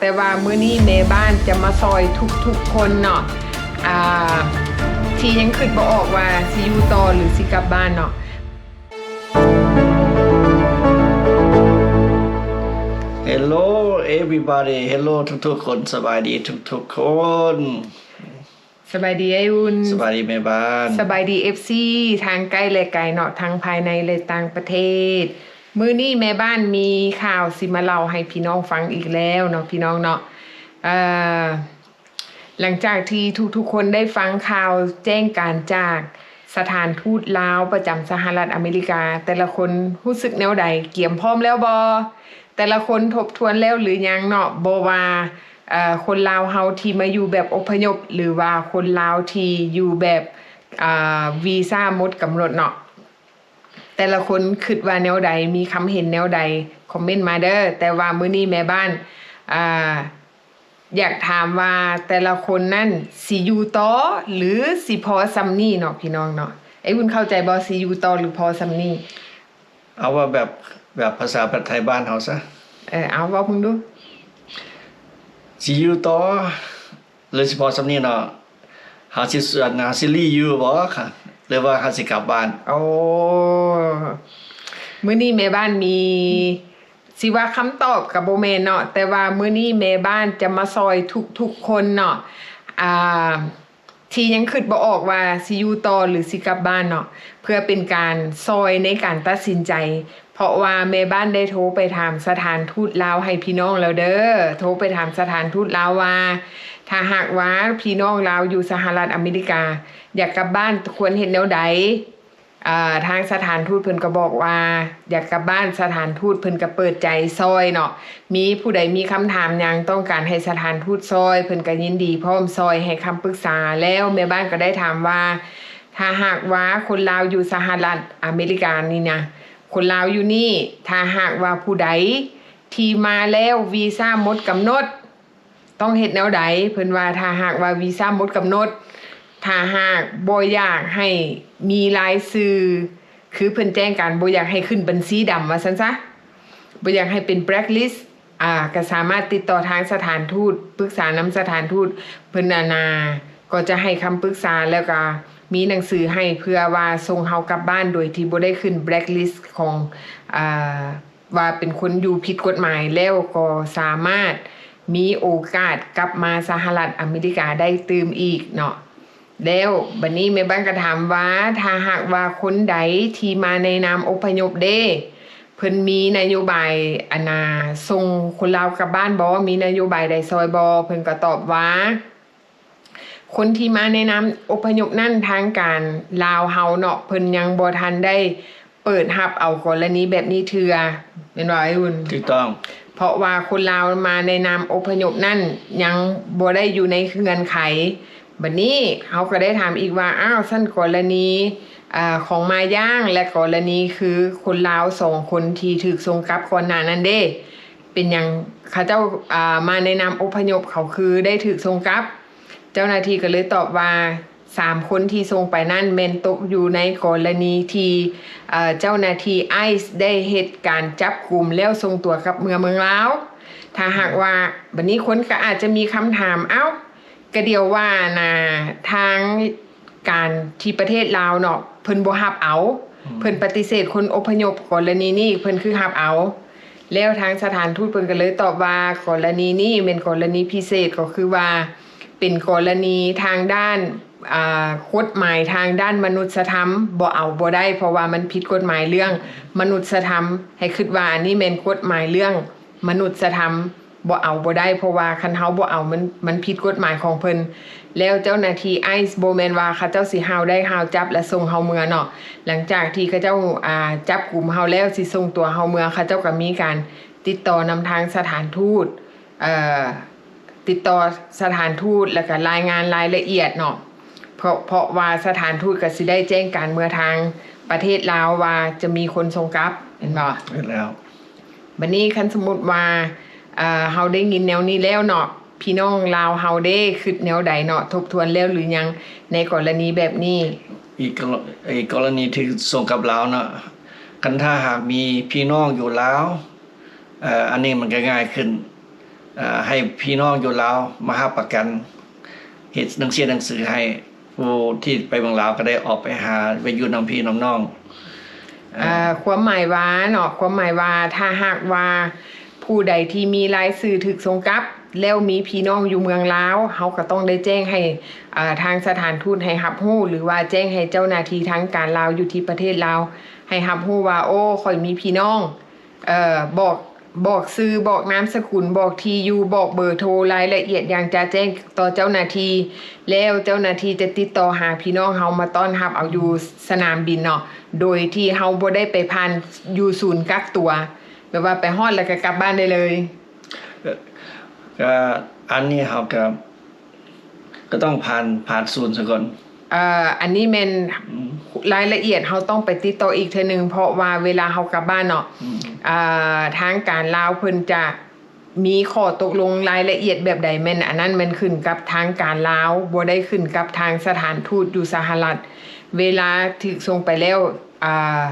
ແຕ່ວ່າມື້ນີ້ແມ່ບ້ານຈະມາຊ່ອຍທຸກໆຄົນເນາະ ອ່າ ທີ່ຍັງຄິດບໍ່ອອກວ່າຊິຢູ່ຕໍ່ ຫຼື ຊິກັບບ້ານເນາະ. Hello everybody. Hello ທຸກໆຄົນ. ສະບາຍດີທຸກໆຄົນ. ສະບາຍດີອ້າຍອຸ່ນ. ສະບາຍດີແມ່ບ້ານ. ສະບາຍດີເອັຟຊີ ທັງໃກ້ ແລະ ໄກເນາະ ທັງພາຍໃນ ແລະ ຕ່າງປະເທດ. ມື້ນີ້ແມ່ບ້ານມີຂ່າວຊິມາເລົ່າໃຫ້ພີ່ນ້ອງຟັງອີກແລ້ວເນາະ ພີ່ນ້ອງເນາະ. ເອີ ຫຼັງຈາກທີ່ທຸກໆຄົນໄດ້ຟັງຂ່າວແຈ້ງການຈາກສະຖານທູດລາວປະຈຳສະຫະລັດອາເມລິກາ, ແຕ່ລະຄົນຮູ້ສຶກແນວໃດ? ກຽມພ້ອມແລ້ວບໍ່? ແຕ່ລະຄົນທົບທວນແລ້ວຫຼືຍັງເນາະ? ບໍ່ວ່າ ເອີ ຄົນລາວເຮົາທີ່ມາຢູ່ແບບອົບພະຍົບ ຫຼືວ່າຄົນລາວທີ່ຢູ່ແບບ ອ່າ ວີຊາໝົດກຳນົດເນາະ, ແຕ່ລະຄົນຄິດວ່າແນວໃດ? ມີຄຳເຫັນແນວໃດ? ຄອມເມັນມາເດີ້. ແຕ່ວ່າມື້ນີ້ແມ່ບ້ານ ອ່າ ຢາກຖາມວ່າແຕ່ລະຄົນນັ້ນຊິຢູ່ຕໍ່ ຫຼື ຊິພໍສ່ຳນີ້ເນາະ ພີ່ນ້ອງເນາະ. ອ້າຍອຸ່ນເຂົ້າໃຈບໍ່? ຊິຢູ່ຕໍ່ ຫຼື ພໍສ່ຳນີ້? ເອົາເວົ້າແບບ ແບບພາສາໄທບ້ານເຮົາຊະ. ເອີ ເອົາເວົ້າເບິ່ງດູ. ຊິຢູ່ຕໍ່ ຫຼື ຊິພໍສ່ຳນີ້ເນາະ? ເຮົາຊິ ເຮົາຊິລີ້ຢູ່ບໍ່ ຫຼືວ່າເຮົາຊິກັບບ້ານ? ໂອ້ ມື້ນີ້ແມ່ບ້ານມີ ຊິວ່າຄຳຕອບກໍບໍ່ແມ່ນເນາະ, ແຕ່ວ່າມື້ນີ້ແມ່ບ້ານຈະມາຊ່ອຍທຸກໆຄົນເນາະ ອ່າ ທີ່ຍັງຄິດບໍ່ອອກວ່າຊິຢູ່ຕໍ່ ຫຼື ຊິກັບບ້ານເນາະ, ເພື່ອເປັນການຊ່ອຍໃນການຕັດສິນໃຈ. ເພາະວ່າແມ່ບ້ານໄດ້ໂທໄປຖາມສະຖານທູດລາວໃຫ້ພີ່ນ້ອງແລ້ວເດີ້. ໂທໄປຖາມສະຖານທູດລາວວ່າ ຖ້າຫາກວ່າພີ່ນ້ອງລາວຢູ່ສະຫະລັດອາເມລິກາ ຢາກກັບບ້ານ ຄວນເຮັດແນວໃດ? ເອີ ທາງສະຖານທູດເພິ່ນກໍບອກວ່າ ຢາກກັບບ້ານ, ສະຖານທູດເພິ່ນກໍເປີດໃຈຊ່ອຍເນາະ. ມີຜູ້ໃດມີຄຳຖາມຫຍັງ ຕ້ອງການໃຫ້ສະຖານທູດຊ່ອຍ ເພິ່ນກໍຍິນດີພ້ອມຊ່ອຍ ໃຫ້ຄຳປຶກສາ. ແລ້ວແມ່ບ້ານກໍໄດ້ຖາມວ່າ ຖ້າຫາກວ່າຄົນລາວຢູ່ສະຫະລັດອາເມລິການີ້ນະ ຄົນລາວຢູ່ນີ້ ຖ້າຫາກວ່າຜູ້ໃດທີ່ມາແລ້ວວີຊາໝົດກຳນົດ ຕ້ອງເຮັດແນວໃດ? ເພິ່ນວ່າ ຖ້າຫາກວ່າວີຊາໝົດກຳນົດ, ຖ້າຫາກບໍ່ຢາກໃຫ້ມີລາຍຊື່ ຄືເພິ່ນແຈ້ງການບໍ່ຢາກໃຫ້ຂຶ້ນບັນຊີດຳວ່າຊັ້ນຊະ, ບໍ່ຢາກໃຫ້ເປັນ blacklist ອ່າ ກໍສາມາດຕິດຕໍ່ທາງສະຖານທູດ, ປຶກສານຳສະຖານທູດ, ເພິ່ນ ອັນນ່າ ກໍຈະໃຫ້ຄຳປຶກສາ ແລ້ວກໍມີໜັງສືໃຫ້ ເພື່ອວ່າສົ່ງເຮົາກັບບ້ານໂດຍທີ່ບໍ່ໄດ້ຂຶ້ນ blacklist ຂອງ ອ່າ ວ່າເປັນຄົນຢູ່ຜິດກົດໝາຍ ແລ້ວກໍສາມາດມີໂອກາດກັບມາສະຫະລັດອາເມລິກາໄດ້ຕື່ມອີກເນາະ. ແລ້ວບັດນີ້ແມ່ບ້ານກໍຖາມວ່າ ຖ້າຫາກວ່າຄົນໃດທີ່ມາໃນນາມອົບພະຍົບເດ້ ເພິ່ນມີນະໂຍບາຍ ອັນນ່າ ສົ່ງຄົນລາວກັບບ້ານບໍ່? ມີນະໂຍບາຍໃດຊ່ອຍບໍ່? ເພິ່ນກໍຕອບວ່າ ຄົນທີ່ມາໃນນາມອົບພະຍົບນັ້ນ ທາງການລາວເຮົາເນາະ ເພິ່ນຍັງບໍ່ທັນໄດ້ເປີດຮັບເອົາກໍລະນີແບບນີ້ເທື່ອ ແມ່ນບໍ່ອ້າຍອຸ່ນ? ຖືກຕ້ອງ. ເພາະວ່າຄົນລາວມາໃນນາມອົບພະຍົບນັ້ນ ຍັງບໍ່ໄດ້ຢູ່ໃນເງື່ອນໄຂ. ບັດນີ້ເຮົາກໍໄດ້ຖາມອີກວ່າ ອ້າວ ຊັ້ນກໍລະນີ ອາ ຂອງມາຢາງ ແລະ ກໍລະນີຄືຄົນລາວສອງຄົນທີ່ຖືກສົ່ງກັບກ່ອນໜ້ານັ້ນເດ້ ເປັນຫຍັງເຂົາເຈົ້າ ອາ ມາໃນນາມອົບພະຍົບ ເຂົາຄືໄດ້ຖືກສົ່ງກັບ? ເຈົ້າໜ້າທີ່ກໍເລີຍຕອບວ່າ ສາມຄົນທີ່ສົ່ງໄປນັ້ນແມ່ນຕົກຢູ່ໃນກໍລະນີທີ່ ເຈົ້າໜ້າທີ່ ໄອສ໌ ໄດ້ເຮັດການຈັບກຸມແລ້ວສົ່ງຕົວກັບເມືອເມືອງລາວ. ຖ້າຫາກວ່າ ບັດນີ້ຄົນກໍອາດຈະມີຄຳຖາມ ເອົ້າ ກະດຽວວ່ານະ ທາງການທີ່ປະເທດລາວເນາະ ເພິ່ນບໍ່ຮັບເອົາ ເພິ່ນປະຕິເສດຄົນອົບພະຍົບ ກໍລະນີນີ້ເພິ່ນຄືຮັບເອົາ? ແລ້ວທາງສະຖານທູດເພິ່ນກໍເລີຍຕອບວ່າ ກໍລະນີນີ້ແມ່ນກໍລະນີພິເສດ ກໍຄືວ່າເປັນກໍລະນີທາງດ້ານ ອາ ກົດໝາຍທາງດ້ານມະນຸດສະທຳ ບໍ່ເອົາບໍ່ໄດ້ ເພາະວ່າມັນຜິດກົດໝາຍເລື່ອງມະນຸດສະທຳ. ໃຫ້ຄິດວ່າອັນນີ້ແມ່ນກົດໝາຍເລື່ອງມະນຸດສະທຳ ບໍ່ເອົາບໍ່ໄດ້ ເພາະວ່າຄັນເຮົາບໍ່ເອົາ ມັນ ມັນຜິດກົດໝາຍຂອງເພິ່ນ. ແລ້ວເຈົ້າໜ້າທີ່ໄອສ໌ ບໍ່ແມ່ນວ່າເຂົາເຈົ້າຊິຫ້າວໄດ້ຫ້າວຈັບ ແລະ ສົ່ງເຮົາເມືອເນາະ. ຫຼັງຈາກທີ່ເຂົາເຈົ້າ ອາ ຈັບກຸມເຮົາແລ້ວ ຊິສົ່ງຕົວເຮົາເມືອ ເຂົາເຈົ້າກໍມີການຕິດຕໍ່ນຳທາງສະຖານທູດ ເອີ່ ຕິດຕໍ່ສະຖານທູດ ແລ້ວກໍລາຍງານລາຍລະອຽດເນາະ. ເພາະ ເພາະວ່າສະຖານທູດກໍຊິໄດ້ແຈ້ງການເມືອທາງປະເທດລາວວ່າຈະມີຄົນສົ່ງກັບ ແມ່ນບໍ່? ແມ່ນແລ້ວ. ບັດນີ້ຄັນສົມມຸດວ່າ ເອີ ເຮົາໄດ້ຍິນແນວນີ້ແລ້ວເນາະ ພີ່ນ້ອງລາວເຮົາເດ້ ຄິດແນວໃດເນາະ? ທົບທວນແລ້ວຫຼືຍັງໃນກໍລະນີແບບນີ້? ອີກກໍລະ ອີກກໍລະນີທີ່ສົ່ງກັບລາວເນາະ ຄັນຖ້າຫາກມີພີ່ນ້ອງຢູ່ລາວ ເອີ ອັນນີ້ມັນກໍງ່າຍຂຶ້ນ. ເອີ່ ໃຫ້ພີ່ນ້ອງຢູ່ລາວມາຮັບປະກັນ ເຮັດໜັງເສຍໜັງສືໃຫ້ຜູ້ທີ່ໄປເມືອງລາວ ກໍໄດ້ອອກໄປຫາໄປຢູ່ນຳພີ່ນຳນ້ອງ. ເອີ່ ເອີ່ ຄວາມໝາຍວ່າເນາະ ຄວາມໝາຍວ່າ ຖ້າຫາກວ່າຜູ້ໃດທີ່ມີລາຍຊື່ຖືກສົ່ງກັບ ແລ້ວມີພີ່ນ້ອງຢູ່ເມືອງລາວ ເຮົາກໍຕ້ອງໄດ້ແຈ້ງໃຫ້ ເອີ່ ທາງສະຖານທູດໃຫ້ຮັບຮູ້ ຫຼືວ່າແຈ້ງໃຫ້ເຈົ້າໜ້າທີ່ທາງການລາວຢູ່ທີ່ປະເທດລາວໃຫ້ຮັບຮູ້ວ່າ ໂອ້ ຂ້ອຍມີພີ່ນ້ອງ ເອີ່ ບອກ ບອກຊື່ ບອກນາມສະກຸນ ບອກທີ່ຢູ່ ບອກເບີໂທ ລາຍລະອຽດຢ່າງຈະແຈ້ງຕໍ່ເຈົ້າໜ້າທີ່ ແລ້ວເຈົ້າໜ້າທີ່ຈະຕິດຕໍ່ຫາພີ່ນ້ອງເຮົາມາຕ້ອນຮັບເອົາຢູ່ສະໜາມບິນເນາະ ໂດຍທີ່ເຮົາບໍ່ໄດ້ໄປຜ່ານຢູ່ສູນກັກຕົວ ແບບວ່າໄປຮອດແລ້ວກໍກັບບ້ານໄດ້ເລີຍ. ກໍ ກໍອັນນີ້ເຮົາກໍ ກໍຕ້ອງຜ່ານ ຜ່ານສູນສາກ່ອນ. ເອີ່ ອັນນີ້ແມ່ນ ອືມ ລາຍລະອຽດເຮົາຕ້ອງໄປຕິດຕໍ່ອີກເທື່ອໜຶ່ງ ເພາະວ່າເວລາເຮົາກັບບ້ານເນາະ ອືມ ເອີ່ ທາງການລາວເພິ່ນຈະມີຂໍ້ຕົກລົງລາຍລະອຽດແບບໃດ ແມ່ນ ອັນນັ້ນແມ່ນຂຶ້ນກັບທາງການລາວ ບໍ່ໄດ້ຂຶ້ນກັບທາງສະຖານທູດຢູ່ສະຫະລັດ. ເວລາຖືກສົ່ງໄປແລ້ວ ອ່າ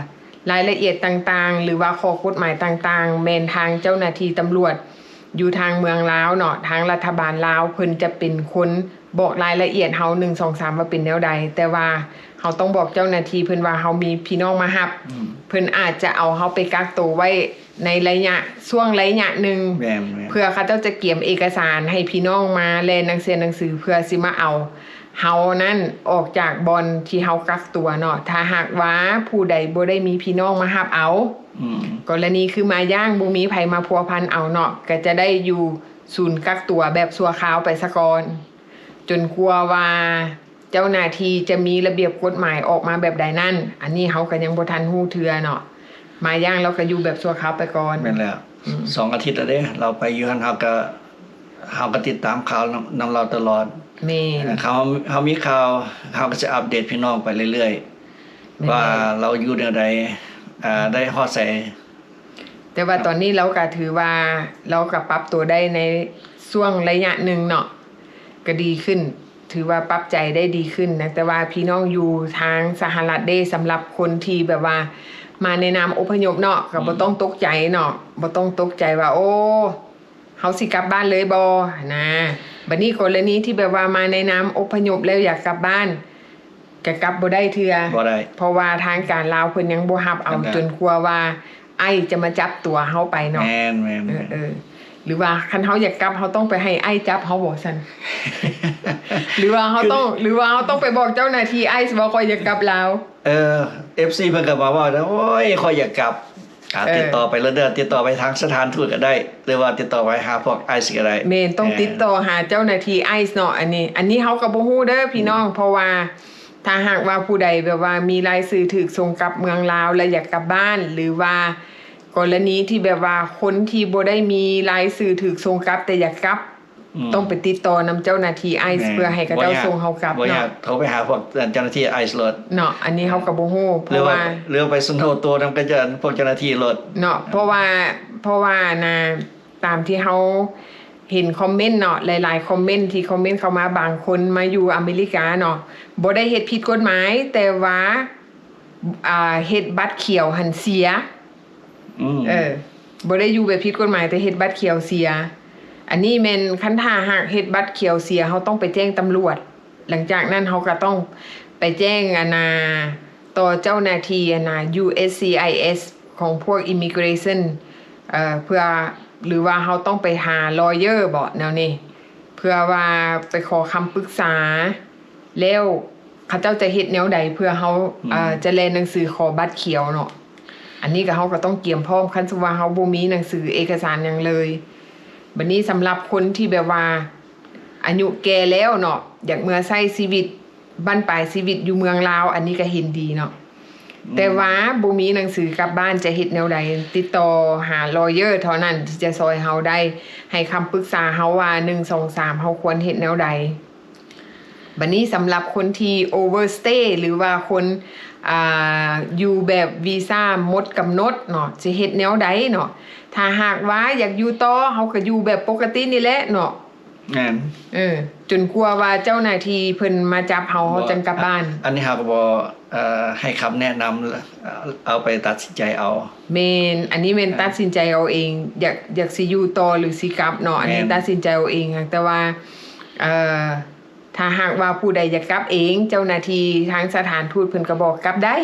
ລາຍລະອຽດຕ່າງໆ ຫຼືວ່າຂໍ້ກົດໝາຍຕ່າງໆ ແມ່ນທາງເຈົ້າໜ້າທີ່ຕຳຫຼວດຢູ່ທາງເມືອງລາວເນາະ ທາງລັດຖະບານລາວເພິ່ນຈະເປັນຄົນບອກລາຍລະອຽດເຮົາ ໜຶ່ງ ສອງ ສາມ ວ່າເປັນແນວໃດ ແຕ່ວ່າເຮົາຕ້ອງບອກເຈົ້າໜ້າທີ່ເພິ່ນວ່າເຮົາມີພີ່ນ້ອງມາຮັບ ອືມ ເພິ່ນອາດຈະເອົາເຮົາໄປກັກໂຕໄວ້ໃນໄລຍະ ຊ່ວງໄລຍະໜຶ່ງ ແມ່ນໆ ເພື່ອເຂົາເຈົ້າຈະກຽມເອກະສານໃຫ້ພີ່ນ້ອງມາແລ່ນໜັງເສຍໜັງສື ເພື່ອຊິມາເອົາ ເຮົານັ້ນອອກຈາກບ່ອນທີ່ເຮົາກັກຕົວເນາະ ຖ້າຫາກວ່າຜູ້ໃດບໍ່ໄດ້ມີພີ່ນ້ອງມາຮັບເອົາ ອືມ ກໍລະນີຄືມາຢ່າງ ບໍ່ມີໃຜມາພົວພັນເອົາເນາະ ກໍຈະໄດ້ຢູ່ສູນກັກຕົວແບບຊົ່ວຄາວໄປສາກ່ອນ ຈົນກວ່າວ່າເຈົ້າໜ້າທີ່ຈະມີລະບຽບກົດໝາຍອອກມາແບບໃດນັ້ນ ອັນນີ້ເຮົາກໍຍັງບໍ່ທັນຮູ້ເທື່ອເນາະ ມາຢ່າງລາວກໍຢູ່ແບບຊົ່ວຄາວໄປກ່ອນ. ແມ່ນແລ້ວ ອືມ ສອງອາທິດແລ້ວເດ້ ລາວໄປຢູ່ຫັ້ນ ເຮົາກໍ ເຮົາກໍຕິດຕາມຂ່າວນຳ ນຳລາວຕະຫຼອດ. ແມ່ນ ເຮົາ ເຮົາມີຂ່າວ ເຮົາກໍຈະອັບເດດພີ່ນ້ອງໄປເລື້ອຍໆ ແມ່ນ ວ່າລາວຢູ່ແນວໃດ ອ່າ ໄດ້ຮອດໃສ. ແຕ່ວ່າຕອນນີ້ລາວກໍຖືວ່າ ລາວກໍປັບຕົວໄດ້ໃນຊ່ວງໄລຍະໜຶ່ງເນາະ ກໍດີຂຶ້ນ ຖືວ່າປັບໃຈໄດ້ດີຂຶ້ນນະ ແຕ່ວ່າພີ່ນ້ອງຢູ່ທາງສະຫະລັດເດ້ ສຳລັບຄົນທີ່ແບບວ່າມາໃນນາມອົບພະຍົບເນາະ ກໍບໍ່ ອືມ ຕ້ອງຕົກໃຈເນາະ ບໍ່ຕ້ອງຕົກໃຈວ່າ ໂອ້ ເຮົາຊິກັບບ້ານເລີຍບໍ່ ນະ. ບັດນີ້ກໍລະນີທີ່ແບບວ່າມາໃນນາມອົບພະຍົບແລ້ວຢາກກັບບ້ານ ກະກັບບໍ່ໄດ້ເທື່ອ ບໍ່ໄດ້ ເພາະວ່າທາງການລາວເພິ່ນຍັງບໍ່ຮັບເອົາ ອັນນັ້ນ ຈົນກວ່າວ່າໄອຈະມາຈັບຕົວເຮົາໄປເນາະ. ແມ່ນໆໆ ເອີ ເອີ ຫຼືວ່າຄັນເຮົາຢາກກັບ ເຮົາຕ້ອງໄປໃຫ້ໄອຈັບເຮົາບໍ່ຊັ້ນ? ຫຼືວ່າເຮົາຕ້ອງ ຄື ຫຼືວ່າເຮົາຕ້ອງໄປບອກເຈົ້າໜ້າທີ່ໄອ ວ່າຂ້ອຍຢາກກັບລາວ? ເອີ ເອັຟຊີ ເພິ່ນກໍມາເວົ້ານະ ໂອ້ຍ ຂ້ອຍຢາກກັບ. ອ່າ ເອີ ຕິດຕໍ່ໄປເລື້ອຍໆ ຕິດຕໍ່ໄປທາງສະຖານທູດກໍໄດ້ ຫຼືວ່າຕິດຕໍ່ໄປຫາພວກໄອສ໌ກໍໄດ້. ແມ່ນ ຕ້ອງ ເອີ ຕິດຕໍ່ຫາເຈົ້າໜ້າທີ່ໄອສ໌ເນາະ. ອັນນີ້ ອັນນີ້ເຮົາກໍບໍ່ຮູ້ເດີພີ່ນ້ອງ ອືມ ເພາະວ່າຖ້າຫາກວ່າຜູ້ໃດແບບວ່າມີລາຍຊື່ຖືກສົ່ງກັບເມືອງລາວ ແລະ ຢາກກັບບ້ານ ຫຼືວ່າກໍລະນີທີ່ແບບວ່າຄົນທີ່ບໍ່ໄດ້ມີລາຍຊື່ຖືກສົ່ງກັບ ແຕ່ຢາກກັບ ອືມ ຕ້ອງໄປຕິດຕໍ່ນຳເຈົ້າໜ້າທີ່ໄອສ໌ ແມ່ນ ເພື່ອໃຫ້ເຂົາເຈົ້າ ບໍ່ຍາກ ສົ່ງເຮົາກັບ ບໍ່ຍາກ ເນາະ ໂທໄປຫາພວກເຈົ້າໜ້າທີ່ໄອສ໌ໂລດເນາະ. ອັນນີ້ເຮົາກໍບໍ່ຮູ້ ເພາະວ່າ ຫຼືວ່າ ຫຼືວ່າໄປສະໂນໂຕນຳກັບເຈົ້າ ພວກເຈົ້າໜ້າທີ່ໂລດເນາະ. ເພາະວ່າ ເພາະວ່ານະ ຕາມທີ່ເຮົາເຫັນຄອມເມັນເນາະ ຫຼາຍໆຄອມເມັນທີ່ຄອມເມັນເຂົ້າມາ ບາງຄົນມາຢູ່ອາເມລິກາເນາະ ບໍ່ໄດ້ເຮັດຜິດກົດໝາຍ ແຕ່ວ່າ ອ່າ ເຮັດບັດຂຽວຫັ້ນເສຍ ອືມ ເອີ ບໍ່ໄດ້ຢູ່ແບບຜິດກົດໝາຍ ແຕ່ເຮັດບັດຂຽວເສຍ. ອັນນີ້ແມ່ນ ຄັນຖ້າຫາກເຮັດບັດຂຽວເສຍ ເຮົາຕ້ອງໄປແຈ້ງຕຳຫຼວດ. ຫຼັງຈາກນັ້ນເຮົາກໍຕ້ອງໄປແຈ້ງ ອັນນ່າ ຕໍ່ເຈົ້າໜ້າທີ່ ອັນນ່າ ຢູເອັສຊີໄອເອັສ ຂອງພວກ Immigration ເອີ ເພື່ອ ຫຼືວ່າເຮົາຕ້ອງໄປຫາ lawyer ບໍ ແນວນີ້ ເພື່ອວ່າໄປຂໍຄຳປຶກສາ ແລ້ວເຂົາເຈົ້າຈະເຮັດແນວໃດເພື່ອເຮົາ ອືມ ເອີ ຈະແລ່ນໜັງສືຂໍບັດຂຽວເນາະ. ອັນນີ້ກໍ ເຮົາກໍຕ້ອງກຽມພ້ອມ ຄັນສົມມຸດວ່າເຮົາບໍ່ມີໜັງສືເອກະສານຫຍັງເລີຍ. ບັດນີ້ສຳລັບຄົນທີ່ແບບວ່າອາຍຸແກ່ແລ້ວເນາະ ຢາກເມືອໃຊ້ຊີວິດ ບັ້ນປາຍຊີວິດຢູ່ເມືອງລາວ ອັນນີ້ກໍເຫັນດີເນາະ. ອືມ ແຕ່ວ່າບໍ່ມີໜັງສືກັບບ້ານຈະເຮັດແນວໃດ? ຕິດຕໍ່ຫາ lawyer ເທົ່ານັ້ນທີ່ຈະຊ່ອຍເຮົາໄດ້ ໃຫ້ຄຳປຶກສາເຮົາວ່າ ໜຶ່ງ ສອງ ສາມ ເຮົາຄວນເຮັດແນວໃດ? ບັດນີ້ສຳລັບຄົນທີ່ overstay ຫຼືວ່າຄົນ ອ່າ ຢູ່ແບບວີຊາໝົດກຳນົດເນາະ ຊິເຮັດແນວໃດເນາະ? ຖ້າຫາກວ່າຢາກຢູ່ຕໍ່ ເຮົາກໍຢູ່ແບບປົກກະຕິນີ້ແຫຼະເນາະ. ແມ່ນ ເອີ ຈົນກວ່າວ່າເຈົ້າໜ້າທີ່ເພິ່ນມາຈັບເຮົາ ເຮົາຈັ່ງກັບບ້ານ. ອັນນີ້ເຮົາກໍບໍ່ ເອີ ໃຫ້ຄຳແນະນຳ ເອົາໄປຕັດສິນໃຈເອົາ. ແມ່ນ ອັນນີ້ແມ່ນ ແມ່ນ ຕັດສິນໃຈເອົາເອງ ຢາກ ຢາກຊິຢູ່ຕໍ່ ຫຼື ຊິກັບເນາະ ອັນນີ້ ແມ່ນ ຕັດສິນໃຈເອົາເອງ. ແຕ່ວ່າ ເອີ ຖ້າຫາກວ່າຜູ້ໃດຢາກກັບເອງ ເຈົ້າໜ້າທີ່ທາງສະຖານທູດເພິ່ນກໍບອກກັບໄດ້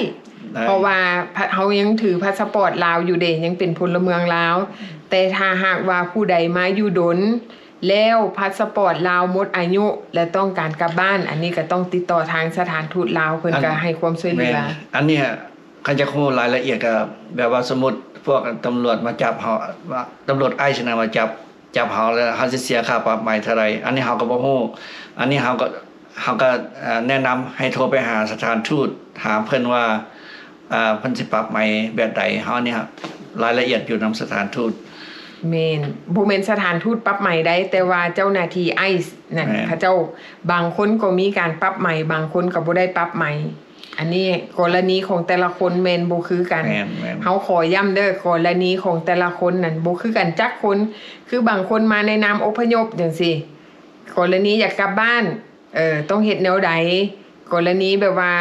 ໄດ້ ເພາະວ່າພະ ເຮົາຍັງຖືພາສະປອດລາວຢູ່ເດ້ ຍັງເປັນພົນລະເມືອງລາວ. ແຕ່ຖ້າຫາກວ່າຜູ້ໃດມາຢູ່ດົນ ແລ້ວພາສະປອດລາວໝົດອາຍຸ ແລະ ຕ້ອງການກັບບ້ານ ອັນນີ້ກໍຕ້ອງຕິດຕໍ່ທາງສະຖານທູດລາວ ເພິ່ນກໍໃຫ້ຄວາມຊ່ວຍເຫຼືອ. ອັນນີ້ ຄັນຢາກຮູ້ລາຍລະອຽດ ກໍແບບວ່າ ສົມມຸດພວກຕຳຫຼວດມາຈັບເຮົາ ວ່າຕຳຫຼວດໄອຊ໌ນະມາຈັບ ຈັບເຮົາແລ້ວ ເຮົາຊິເສຍຄ່າປັບໃໝເທົ່າໃດ? ອັນນີ້ເຮົາກໍບໍ່ຮູ້. ອັນນີ້ເຮົາກໍ ເຮົາກໍ ເອີ ແນະນຳໃຫ້ໂທໄປຫາສະຖານທູດ ຖາມເພິ່ນວ່າ ເອີ ເພິ່ນຊິປັບໃໝແບບໃດ? ເຮົານີ້ ລາຍລະອຽດຢູ່ນຳສະຖານທູດ. ແມ່ນ ບໍ່ແມ່ນສະຖານທູດປັບໃໝໃດ ແຕ່ວ່າເຈົ້າໜ້າທີ່ໄອຊ໌ນັ້ນ ແມ່ນ ເຂົາເຈົ້າ ບາງຄົນກໍມີການປັບໃໝ ບາງຄົນກໍບໍ່ໄດ້ປັບໃໝ. ອັນນີ້ກໍລະນີຂອງແຕ່ລະຄົນແມ່ນບໍ່ຄືກັນ. ແມ່ນໆ ເຮົາຂໍຢ້ຳເດີ ກໍລະນີຂອງແຕ່ລະຄົນນັ້ນບໍ່ຄືກັນຈັກຄົນ. ຄືບາງຄົນມາໃນນາມອົບພະຍົບຈັ່ງຊີ້ ກໍລະນີຢາກກັບບ້ານ ເອີ ຕ້ອງເຮັດແນວໃດ? ກໍລະນີແບບວ່າ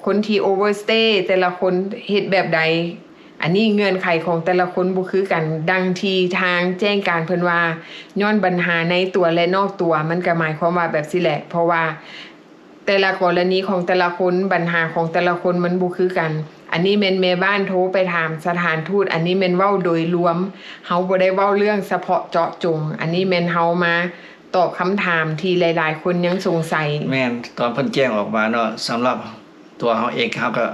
ຄົນທີ່ໂອເວີສະເຕແຕ່ລະຄົນເຮັດແບບໃດ? ອັນນີ້ເງື່ອນໄຂຂອງແຕ່ລະຄົນບໍ່ຄືກັນ. ດັ່ງທີ່ທາງແຈ້ງການເພິ່ນວ່າ ຍ້ອນບັນຫາໃນຕົວ ແລະ ນອກຕົວ ມັນກໍໝາຍຄວາມວ່າແບບຊີ້ແຫຼະ ເພາະວ່າ ແຕ່ລະກໍລະນີຂອງແຕ່ລະຄົນ ບັນຫາຂອງແຕ່ລະຄົນມັນບໍ່ຄືກັນ. ອັນນີ້ແມ່ນແມ່ບ້ານໂທໄປຖາມສະຖານທູດ ອັນນີ້ແມ່ນເວົ້າໂດຍລວມ ເຮົາບໍ່ໄດ້ເວົ້າເລື່ອງສະເພາະເຈາະຈົງ. ອັນນີ້ແມ່ນເຮົາມາຕອບຄຳຖາມທີ່ຫຼາຍໆຄົນຍັງສົງໄສ. ແມ່ນ ຕອນເພິ່ນແຈ້ງອອກມາເນາະ ສຳລັບຕົວເຮົາເອງ ເຮົາກໍ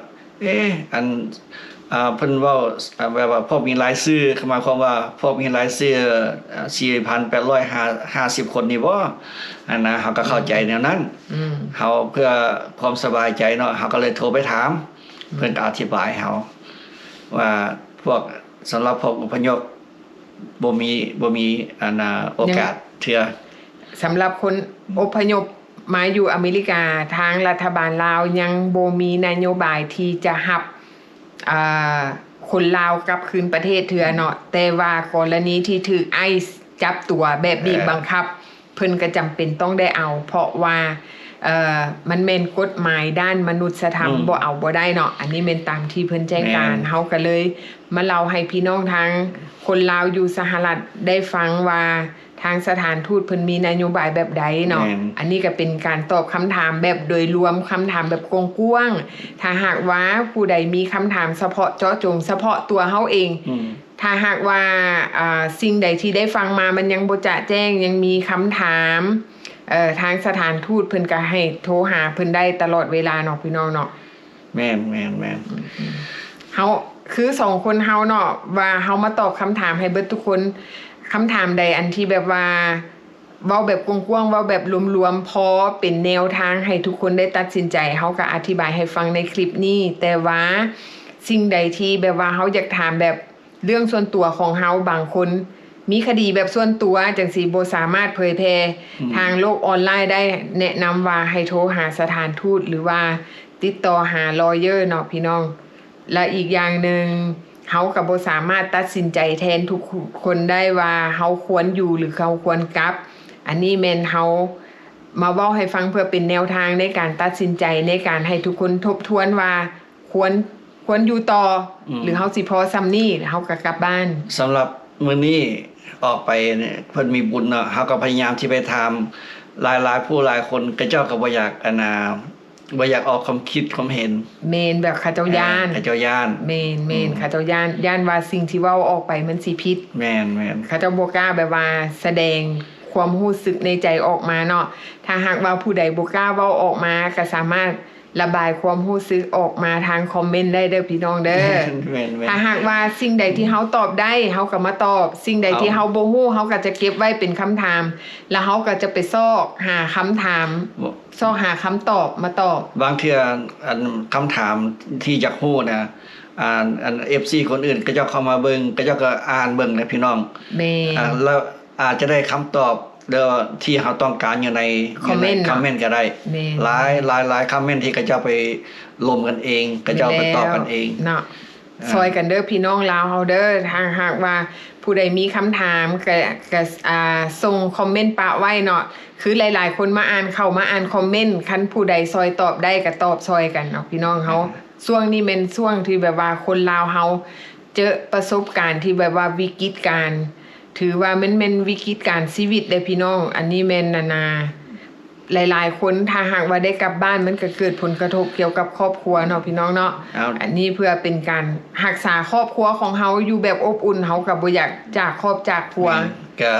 ເອ ອັນ ອ່າ ເພິ່ນເວົ້າ ອ່າ ແບບວ່າພວກມີລາຍຊື່ ກໍໝາຍຄວາມວ່າພວກມີລາຍຊື່ ອ່າ ສີ່ພັນແປດຮ້ອຍຫ້າສິບຄົນນີ້ບໍ? ອັນນະ ເຮົາກໍເຂົ້າໃຈແນວນັ້ນ. ອືມ ເຮົາເພື່ອຄວາມສະບາຍໃຈເນາະ ເຮົາກໍເລີຍໂທໄປຖາມ. ອືມ ເພິ່ນກໍອະທິບາຍເຮົາວ່າ ພວກ ສຳລັບພວກອົບພະຍົບ ບໍ່ມີ ບໍ່ມີ ອັນນະ ໂອກາດເທື່ອ. ສຳລັບຄົນອົບພະຍົບມາຢູ່ອາເມລິກາ ທາງລັດຖະບານລາວຍັງບໍ່ມີນະໂຍບາຍທີ່ຈະຮັບ ອ່າ ຄົນລາວກັບຄືນປະເທດເທື່ອເນາະ. ແຕ່ວ່າກໍລະນີທີ່ຖືກໄອຊ໌ຈັບຕົວແບບບີບບັງຄັບ ເພິ່ນກໍຈຳເປັນຕ້ອງໄດ້ເອົາ ເພາະວ່າ ເອີ ມັນແມ່ນກົດໝາຍດ້ານມະນຸດສະທຳ ອືມ ບໍ່ເອົາບໍ່ໄດ້ເນາະ. ອັນນີ້ແມ່ນຕາມທີ່ເພິ່ນແຈ້ງການ. ແມ່ນ ເຮົາກໍເລີຍມາເລົ່າໃຫ້ພີ່ນ້ອງທາງຄົນລາວຢູ່ສະຫະລັດໄດ້ຟັງວ່າ ທາງສະຖານທູດເພິ່ນມີນະໂຍບາຍແບບໃດເນາະ. ແມ່ນ ອັນນີ້ກໍເປັນການຕອບຄຳຖາມແບບໂດຍລວມ ຄຳຖາມແບບກວ້າງໆ. ຖ້າຫາກວ່າຜູ້ໃດມີຄຳຖາມສະເພາະເຈາະຈົງສະເພາະຕົວເຮົາເອງ ອືມ ຖ້າຫາກວ່າ ອ່າ ສິ່ງໃດທີ່ໄດ້ຟັງມາມັນຍັງບໍ່ຈະແຈ້ງ ຍັງມີຄຳຖາມ ເອີ ທາງສະຖານທູດເພິ່ນກໍໃຫ້ໂທຫາເພິ່ນໄດ້ຕະຫຼອດເວລາເນາະ ພີ່ນ້ອງເນາະ. ແມ່ນໆໆ ເຮົາ ຄືສອງຄົນເຮົາເນາະ ວ່າເຮົາມາຕອບຄຳຖາມໃຫ້ເບິດທຸກຄົນ. ຄຳຖາມໃດອັນທີ່ແບບວ່າ ເວົ້າແບບກວ້າງໆ ເວົ້າແບບລວມໆ ພໍເປັນແນວທາງໃຫ້ທຸກຄົນໄດ້ຕັດສິນໃຈ ເຮົາກໍອະທິບາຍໃຫ້ຟັງໃນຄລິບນີ້. ແຕ່ວ່າສິ່ງໃດທີ່ແບບວ່າເຮົາຢາກຖາມແບບເລື່ອງສ່ວນຕົວຂອງເຮົາ ບາງຄົນມີຄະດີແບບສ່ວນຕົວຈັ່ງຊີ້ ບໍ່ສາມາດເຜີຍແຜ່ ອືມ ທາງໂລກອອນລາຍໄດ້ ແນະນຳວ່າໃຫ້ໂທຫາສະຖານທູດ ຫຼືວ່າຕິດຕໍ່ຫາລອເຢີເນາະ ພີ່ນ້ອງ. ແລະ ອີກຢ່າງໜຶ່ງ ເຮົາກໍບໍ່ສາມາດຕັດສິນໃຈແທນທຸກຄົນໄດ້ວ່າເຮົາຄວນຢູ່ ຫຼື ເຮົາຄວນກັບ. ອັນນີ້ແມ່ນເຮົາມາເວົ້າໃຫ້ຟັງເພື່ອເປັນແນວທາງໃນການຕັດສິນໃຈ ໃນການໃຫ້ທຸກຄົນທົບທວນວ່າຄວນ ຄວນຢູ່ຕໍ່ ອືມ ຫຼື ເຮົາຊິພໍສ່ຳນີ້ ເຮົາກໍກັບບ້ານ. ສຳລັບມື້ນີ້ອອກໄປນີ້ ເພິ່ນມີບຸນເນາະ ເຮົາກໍພະຍາຍາມທີ່ໄປຖາມຫຼາຍໆ ຜູ້ຫຼາຍຄົນ ເຂົາເຈົ້າກໍບໍ່ຢາກ ອັນນ່າ ບໍ່ຢາກອອກຄວາມຄິດຄວາມເຫັນ. ແມ່ນ ແບບເຂົາເຈົ້າຢ້ານ ເຂົາເຈົ້າຢ້ານ. ແມ່ນໆ ອືມ ເຂົາເຈົ້າຢ້ານ ຢ້ານວ່າສິ່ງທີ່ເວົ້າອອກໄປມັນຊິຜິດ. ແມ່ນໆ ເຂົາເຈົ້າບໍ່ກ້າແບບວ່າສະແດງຄວາມຮູ້ສຶກໃນໃຈອອກມາເນາະ. ຖ້າຫາກວ່າຜູ້ໃດບໍ່ກ້າເວົ້າອອກມາ ກໍສາມາດລະບາຍຄວາມຮູ້ສຶກອອກມາທາງຄອມເມັນໄດ້ເດີພີ່ນ້ອງເດີ. ແມ່ນໆ ຖ້າຫາກວ່າສິ່ງໃດທີ່ເຮົາຕອບໄດ້ ເຮົາກໍມາຕອບ, ສິ່ງໃດທີ່ເຮົາບໍ່ຮູ້ ເຮົາກໍຈະເກັບໄວ້ເປັນຄຳຖາມ ແລ້ວເຮົາກໍຈະໄປຊອກຫາຄຳຖາມ ຊອກຫາຄຳຕອບມາຕອບ. ບາງເທື່ອ ອັນ ຄຳຖາມທີ່ຢາກຮູ້ນະ ອັນ ອັນ ເອັຟຊີ ຄົນອື່ນ ເຂົາເຈົ້າເຂົ້າມາເບິ່ງ ເຂົາເຈົ້າກໍອ່ານເບິ່ງນະພີ່ນ້ອງ. ແມ່ນ ແລ້ວອາດຈະໄດ້ຄຳຕອບ ຫຼື ທີ່ເຮົາຕ້ອງການຢູ່ໃນ ຢູ່ໃນຄອມເມັນກໍໄດ້. ແມ່ນ ຫຼາຍ ຫຼາຍ ຫຼາຍຄອມເມັນທີ່ເຂົາເຈົ້າໄປລົມກັນເອງ ເຂົາເຈົ້າໄປຕອບກັນເອງເນາະ. ຊ່ອຍກັນເດີພີ່ນ້ອງລາວເຮົາເດີ. ຖ້າຫາກວ່າ ຜູ້ໃດມີຄຳຖາມກະ ກະ ອ່າ ສົ່ງຄອມເມັນປະໄວ້ເນາະ. ຄືຫຼາຍໆຄົນມາອ່ານ ເຂົ້າມາອ່ານຄອມເມັນ, ຄັນຜູ້ໃດຊ່ອຍຕອບໄດ້ກະຕອບຊ່ອຍກັນເນາະ ພີ່ນ້ອງເຮົາ. ຊ່ວງນີ້ແມ່ນຊ່ວງທີ່ແບບວ່າຄົນລາວເຮົາເຈີປະສົບການທີ່ແບບວ່າວິກິດການ ຖືວ່າແມ່ນ ແມ່ນວິກິດການຊີວິດເດ້ພີ່ນ້ອງ. ອັນນີ້ແມ່ນ ອັນນ່າ ຫຼາຍໆຄົນ ຖ້າຫາກວ່າໄດ້ກັບບ້ານ ມັນກະເກີດຜົນກະທົບກ່ຽວກັບຄອບຄົວເນາະ ພີ່ນ້ອງເນາະ. ເອົາ ອັນນີ້ເພື່ອເປັນການຮັກສາຄອບຄົວຂອງເຮົາຢູ່ແບບອົບອຸ່ນ, ເຮົາກະບໍ່ຢາກຈາກຄອບຈາກຄົວ. ແມ່ນ ກະ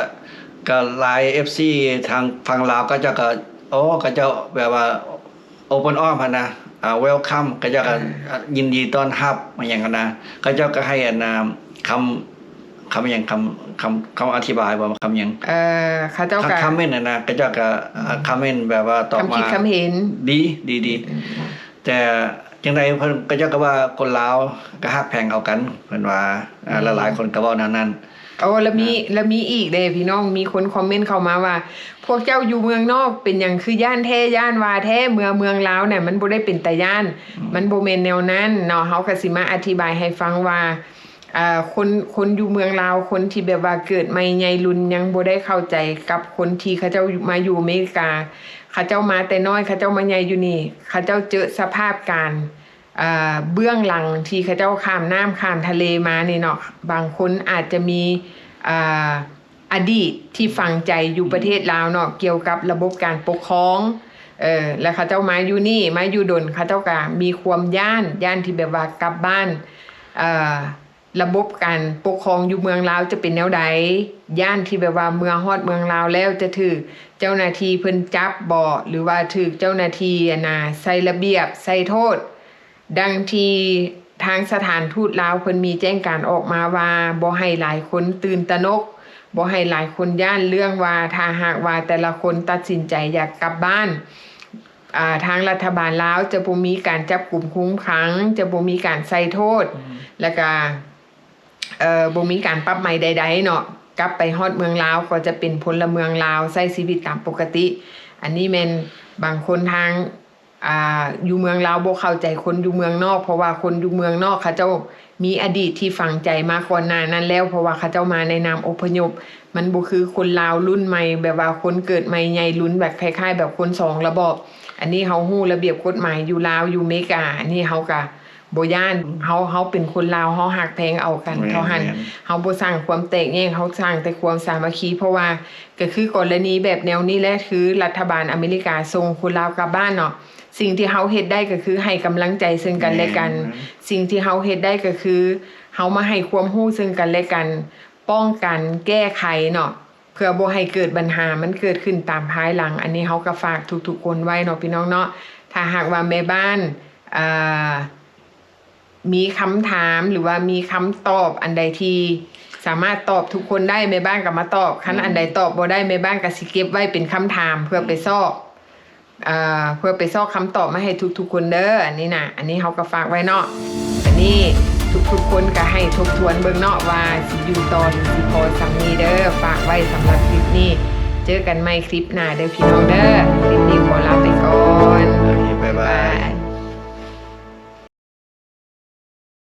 ກະຫຼາຍເອັຟຊີທາງຝັ່ງລາວ ເຂົາເຈົ້າກະ ໂອ້ ເຂົາເຈົ້າແບບວ່າ open arm ຫັ້ນນະ ອ່າ welcome ເຂົາເຈົ້າກະ ອ່າ ຍິນດີຕ້ອນຮັບ ອີ່ຫຍັງຫັ້ນນະ. ເຂົາເຈົ້າກະໃຫ້ ອັນນ່າ ຄຳ ຄຳຫຍັງ ຄຳ ຄຳ ຄຳອະທິບາຍບໍ່ ຄຳຫຍັງ ເອີ ເຂົາເຈົ້າກະ ຄອມເມັນຫັ້ນນະ ເຂົາເຈົ້າກະ ອ່າ ຄອມເມັນແບບວ່າຕອບມາ ຄຳຄິດຄຳເຫັນ ດີ ດີ ດີ. ອືມ ແຕ່ຈັ່ງໃດເພິ່ນ ເຂົາເຈົ້າກະວ່າຄົນລາວກະຮັກແພງເອົາກັນ ເພິ່ນວ່າ. ອືມ ອ່າ ຫຼາຍໆຄົນກະເວົ້າແນວນັ້ນ. ໂອ້ ລະມີ ອ່າ ລະມີອີກເດ້ພີ່ນ້ອງ ມີຄົນຄອມເມັນເຂົ້າມາວ່າ ພວກເຈົ້າຢູ່ເມືອງນອກເປັນຫຍັງຄືຢ້ານແທ້ຢ້ານວ່າແທ້ ເມືອ ເມືອງລາວນະມັນບໍ່ໄດ້ເປັນຕາຢ້ານ. ອືມ ມັນບໍ່ແມ່ນແນວນັ້ນເນາະ. ເຮົາກະຊິມາອະທິບາຍໃຫ້ຟັງວ່າ ອ່າ ຄົນ ຄົນຢູ່ເມືອງລາວ ຄົນທີ່ແບບວ່າເກີດໃໝ່ໃຫຍ່ລຸນ ຍັງບໍ່ໄດ້ເຂົ້າໃຈກັບຄົນທີ່ເຂົາເຈົ້າມາຢູ່ອາເມລິກາ. ເຂົາເຈົ້າມາແຕ່ນ້ອຍ ເຂົາເຈົ້າມາໃຫຍ່ຢູ່ນີ້ ເຂົາເຈົ້າເຈີສະພາບການ ອ່າ ເບື້ອງຫຼັງທີ່ເຂົາເຈົ້າຂ້າມນ້ຳຂ້າມທະເລມານີ້ເນາະ. ບາງຄົນອາດຈະມີ ອ່າ ອະດີດທີ່ຝັງໃຈຢູ່ປະເທດລາວເນາະ ກ່ຽວກັບລະບົບການປົກຄອງ ເອີ ແລ້ວເຂົາເຈົ້າມາຢູ່ນີ້ ມາຢູ່ດົນ ເຂົາເຈົ້າກະມີຄວາມຢ້ານ ຢ້ານທີ່ແບບວ່າກັບບ້ານ ເອີ ລະບົບການປົກຄອງຢູ່ເມືອງລາວຈະເປັນແນວໃດ ຢ້ານທີ່ແບບວ່າເມື່ອຮອດເມືອງລາວແລ້ວຈະຖືກເຈົ້າໜ້າທີ່ເພິ່ນຈັບບໍ ຫຼືວ່າຖືກເຈົ້າໜ້າທີ່ ອັນນ່າ ໃສ່ລະບຽບ ໃສ່ໂທດ. ດັ່ງທີ່ທາງສະຖານທູດລາວເພິ່ນມີແຈ້ງການອອກມາວ່າ ບໍ່ໃຫ້ຫຼາຍຄົນຕື່ນຕະໜົກ, ບໍ່ໃຫ້ຫຼາຍຄົນຢ້ານເລື່ອງວ່າ ຖ້າຫາກວ່າແຕ່ລະຄົນຕັດສິນໃຈຢາກກັບບ້ານ, ອ່າ ທາງລັດຖະບານລາວຈະບໍ່ມີການຈັບກຸມຄຸມຂັງ, ຈະບໍ່ມີການໃສ່ໂທດ, ອືມ ແລ້ວກະ ເອີ ບໍ່ມີການປັບໃໝໃດໆເນາະ, ກັບໄປຮອດເມືອງລາວກໍຈະເປັນພົນລະເມືອງລາວ ໃຊ້ຊີວິດຕາມປົກກະຕິ. ອັນນີ້ແມ່ນບາງຄົນທາງ ອ່າ ຢູ່ເມືອງລາວບໍ່ເຂົ້າໃຈຄົນຢູ່ເມືອງນອກ, ເພາະວ່າຄົນຢູ່ເມືອງນອກເຂົາເຈົ້າມີອະດີດທີ່ຝັງໃຈມາກ່ອນໜ້ານັ້ນແລ້ວ, ເພາະວ່າເຂົາເຈົ້າມາໃນນາມອົບພະຍົບ. ມັນບໍ່ຄືຄົນລາວລຸ້ນໃໝ່ ແບບວ່າຄົນເກີດໃໝ່ໃຫຍ່ລຸນ ແບບຄ້າຍໆແບບຄົນສອງລະບອບ. ອັນນີ້ເຮົາຮູ້ລະບຽບກົດໝາຍຢູ່ລາວ ຢູ່ເມກາ, ອັນນີ້ເຮົາກະ ບໍ່ຢ້ານ. ເຮົາ ເຮົາເປັນຄົນລາວ ເຮົາຮັກແພງເອົາກັນເທົ່ານັ້ນ. ແມ່ນ ເຮົາບໍ່ສ້າງຄວາມແຕກແຍກ, ເຮົາສ້າງແຕ່ຄວາມສາມັກຄີ. ເພາະວ່າກະຄືກໍລະນີແບບແນວນີ້ແຫຼະ, ຄືລັດຖະບານອາເມລິກາສົ່ງຄົນລາວກັບບ້ານເນາະ, ສິ່ງທີ່ເຮົາເຮັດໄດ້ກະຄືໃຫ້ກຳລັງໃຈເຊິ່ງກັນແລະກັນ. ແມ່ນ ສິ່ງທີ່ເຮົາເຮັດໄດ້ກະຄືເຮົາມາໃຫ້ຄວາມຮູ້ເຊິ່ງກັນແລະກັນ, ປ້ອງກັນແກ້ໄຂເນາະ. ເພື່ອບໍ່ໃຫ້ເກີດບັນຫາມັນເກີດຂຶ້ນຕາມພາຍຫຼັງ. ອັນນີ້ເຮົາກະຝາກທຸກໆຄົນໄວ້ເນາະ ພີ່ນ້ອງເນາະ. ຖ້າຫາກວ່າແມ່ບ້ານ ເອີ ມີຄຳຖາມ ຫຼືວ່າມີຄຳຕອບອັນໃດທີ່ສາມາດຕອບທຸກຄົນໄດ້ ແມ່ບ້ານກະມາຕອບ, ຄັນອັນໃດຕອບບໍ່ໄດ້ ແມ່ບ້ານກະຊິເກັບໄວ້ເປັນຄຳຖາມເພື່ອໄປຊອກ ເອີ ເພື່ອໄປຊອກຄຳຕອບມາໃຫ້ທຸກໆຄົນເດີ. ອັນນີ້ນະ ອັນນີ້ເຮົາກະຝາກໄວ້ເນາະ. ອັນນີ້ທຸກໆຄົນກະໃຫ້ທົບທວນເບິ່ງເນາະ ວ່າຊິຢູ່ຕໍ່ ຫຼື ຊິພໍສ່ຳນີ້ເດີ. ຝາກໄວ້ສຳລັບຄລິບນີ້, ເຈີກັນໃໝ່ຄລິບໜ້າເດີພີ່ນ້ອງເດີ. ຄລິບ